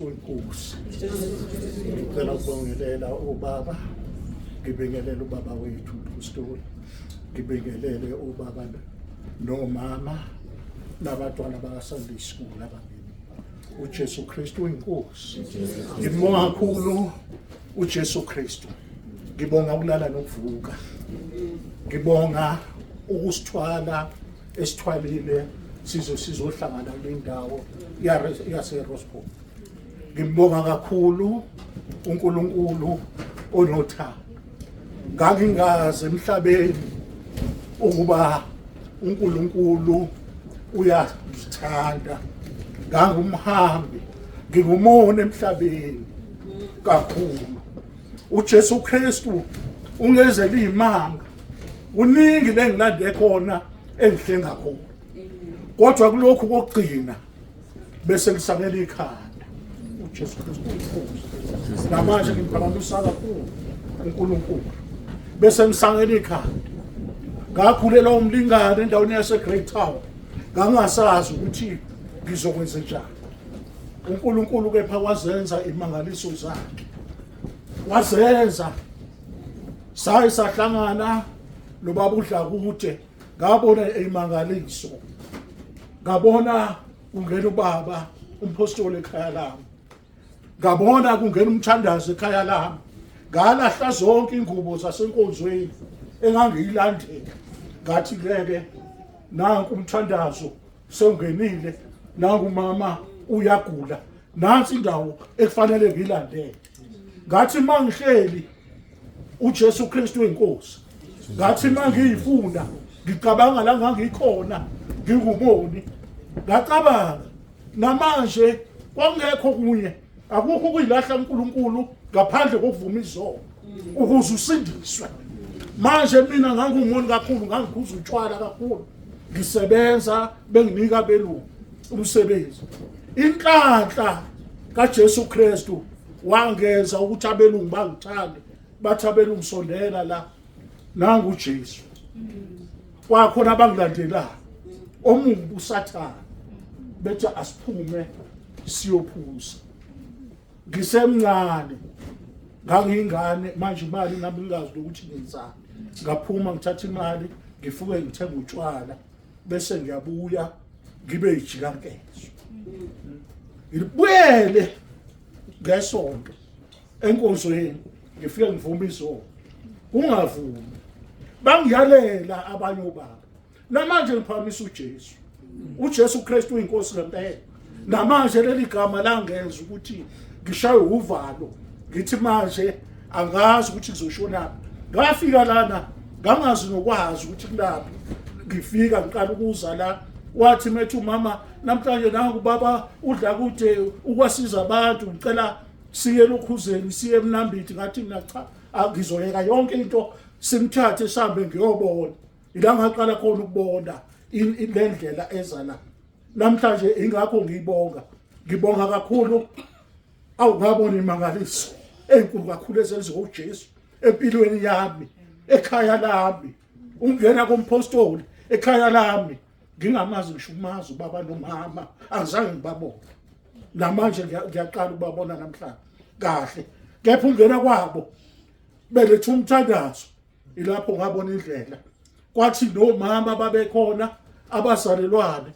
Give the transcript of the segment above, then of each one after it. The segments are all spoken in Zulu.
Inkosi. Ngicela ukubongelela ubaba, ngibingelele ubaba wethu umpostoli, ngibingelele ubaba nomama nabantwana baka Sunday school ababili. UJesu Kristu uyinkosi. Ngibonga kakhulu uJesu Kristu. Ngibonga ukulala nokuvuka. Ngibonga ukusithwala esithwalile size sizohlangana kule ndawo yase-Roseburg. Ngimbonga kakhulu uNkulunkulu onothando. Ngangingazi emhlabeni ukuba uNkulunkulu uyangithanda. Ngangumhambi, ngingumoni emhlabeni kakhulu. uJesu Kristu ungenzela izimanga. Kuningi lengilande khona engihlenga khona. Kodwa kulokhu kokugcina bese ngisangela ikhanda uJesu Kristu uyinkosi namanje ngiphakamisa kakhulu uNkulunkulu bese ngisangela ikhanda ngakhulelwa umlingane endaweni yase-Great Town ngangasazi ukuthi ngizokwenze njani uNkulunkulu kepha wazenza imangaliso zakhe wazenza saye sahlangana nobaba uDlakude ngabona imangaliso ngabona kungena ubaba umpostoli ekhaya lami ngabona kungena umthandazo ekhaya lami ngalahla zonke ingubo zasenkonzweni engangiyilandela ngathi ngeke nanku umthandazo sewungenile nangu mama uyagula nansi indawo ekufanele ngiyilandele ngathi mangihleli uJesu Kristu inkosi ngathi mangiyifunda ngicabanga la ngangikhona ngingumoni ngacabanga namanje kwakungekho kunye akukho ukuyilahla uNkulunkulu ngaphandle kokuvuma izono ukuze usindiswe manje mina ngangumoni kakhulu ngangikhuza utshwala kakhulu ngisebenza benginika belungu umsebenzi inhlanhla kaJesu Kristu wangenza ukuthi abelungu bangithande bathi abelungu sondela la nangu uJesu kwakhona abangilandelayo omubi usathane bethi asiphume siyophuza ngisemncane ngangiyingane manje imali nami ngingazi ukuthi ngenzani ngaphuma ngithatha imali ngifuke ngithenga utshwala bese ngiyabuya ngibe yijikankezo ngibuyele ngesonto enkonzweni ngifike ngivuma izono ungavumi bangiyalela abanye obaba namanje ngiphakamisa uJesu uJesu Kristu uyinkosi ngempela namanje leli gama langenza ukuthi ngishaye uvalo ngithi manje angazi ukuthi ngizoshonaphi ngafika lana ngangazi nokwazi ukuthi kulaphi ngifika ngiqala ukuza la wathi methu umama namhlanje nangu baba udla kude ukwasiza abantu ngicela siye lokhuzeni siye emnambithi ngathi mina cha ngizoyeka yonke into simthathe sihambe ngiyobona ila ngaqala khona ukubona le ndlela eza la namhlanje ingakho ngiyibonga ngibonga kakhulu awu ngabona imangaliso enkulu kakhulu ezenziwa uJesu empilweni yami ekhaya lami ungena kompostoli ekhaya lami ngingamazi ngisho umazi ubaba nomama angizange ngibabone namanje ngiyaqala ukubabona namhlanje kahle kepha ungena kwabo beletha umthandazo ilapho ngabona indlela kwathi nomama babekhona abazalelwane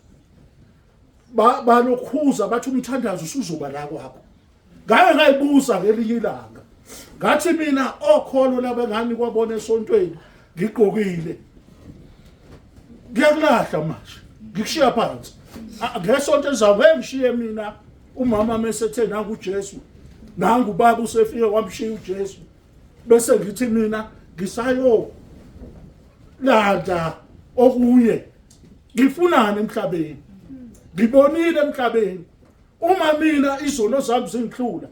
balokhuza bathi umthandazo usuzoba la kwakho ngake ngayibuza ngelinye ilanga ngathi mina okholo labengani kwabona esontweni ngigqokile ngiyakulahla manje ngikushiya phansi ngesonto elizayo ngeke ngishiye mina umama mesethe nangu uJesu nangu ubaba usefike wamshiya uJesu bese ngithi mina ngisayo landa okunye ngifunani emhlabeni ngibonile emhlabeni uma mina izono zami zingihlula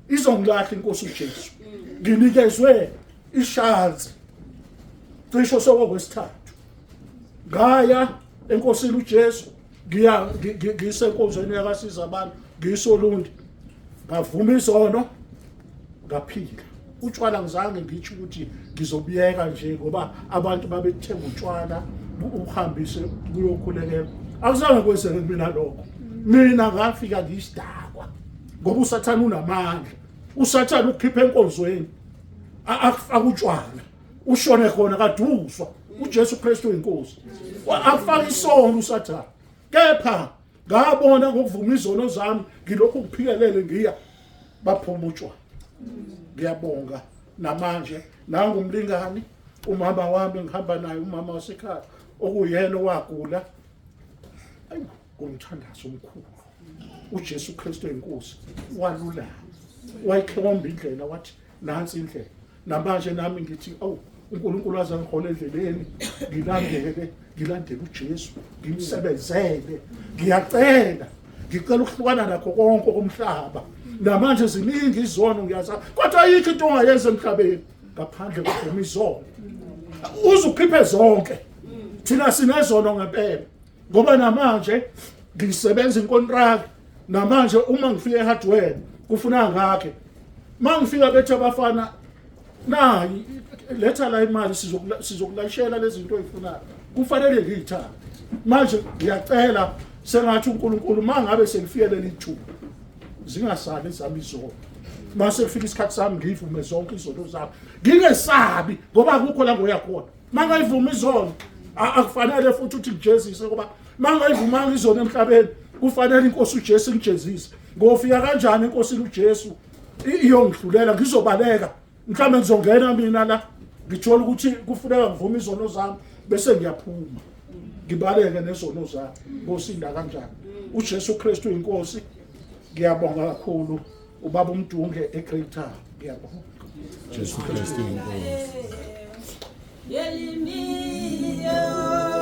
izongilahla inkosi uJesu nginikezwe ishansi cisho sokwesithathu ngaya enkosini uJesu ngiya ngisenkonzweni yakasiza abantu ngisolundi ngavuma izono ngaphila utshwala ngizange ngitsho ukuthi ngizobuyeka nje ngoba abantu babethenga utshwala uhambise kuyokhulekela akuzange kwenzeke kumina lokho mina ngafika ngiyisidakwa Ngoba uSathane unamandla. USathane ukukhipha enkonzweni akufaka utshwala ushone khona kaduswa. uJesu Kristu inkosi. Akufaka isono uSathane. Kepha ngabona ngokuvuma izono zami ngilokhu ngiphikelele ngiya baphuma utshwala. Ngiyabonga namanje nangu umlingani umama wami ngihamba naye, umama wasekhaya okuyena owagula ngomthandazo omkhulu. uJesu Kristu inkosi walula, wayikhomba indlela, wathi nansi indlela. Namanje nami ngithi awu uNkulunkulu aze angihole endleleni, ngilandele ngilandele uJesu, ngimsebenzele. Ngiyacela, ngicela ukuhlukana nakho konke komhlaba. Namanje ziningi izono ngiyaza, kodwa ayikho into ongayenza emhlabeni ngaphandle kokuvuma izono, uze ukhiphe zonke. Thina sinezono ngempela, ngoba namanje ngisebenza inkontraki. Namanje uma ngifika e-hardware kufuna ngakhe, uma ngifika bethi abafana, nayi letha la imali, sizokulayishela lezi zinto oyifunayo, kufanele ngiyithathe. Manje ngiyacela sengathi uNkulunkulu, uma ngabe sengifike leli thuba, zingasali ezami izono. Mase kufika isikhathi sami, ngivume zonke izono zami, ngingesabi, ngoba akukho la ngoya khona. Mangayivuma izono, akufanele futhi uthi ngijezise, ngoba mangayivumanga izono emhlabeni, kufanele inkosi uJesu ingijezise. Ngofika kanjani enkosini uJesu iyongihlulela? Ngizobaleka, mhlawumbe ngizongena mina la ngithola ukuthi kufuneka ngivume izono zami, bese ngiyaphuma ngibaleke nezono zami. Ngosinda kanjani? uJesu Kristu inkosi. Ngiyabonga kakhulu, ubaba uMdunge eGreater. Ngiyabonga. Jesu Kristu inkosi. Yelimiyo.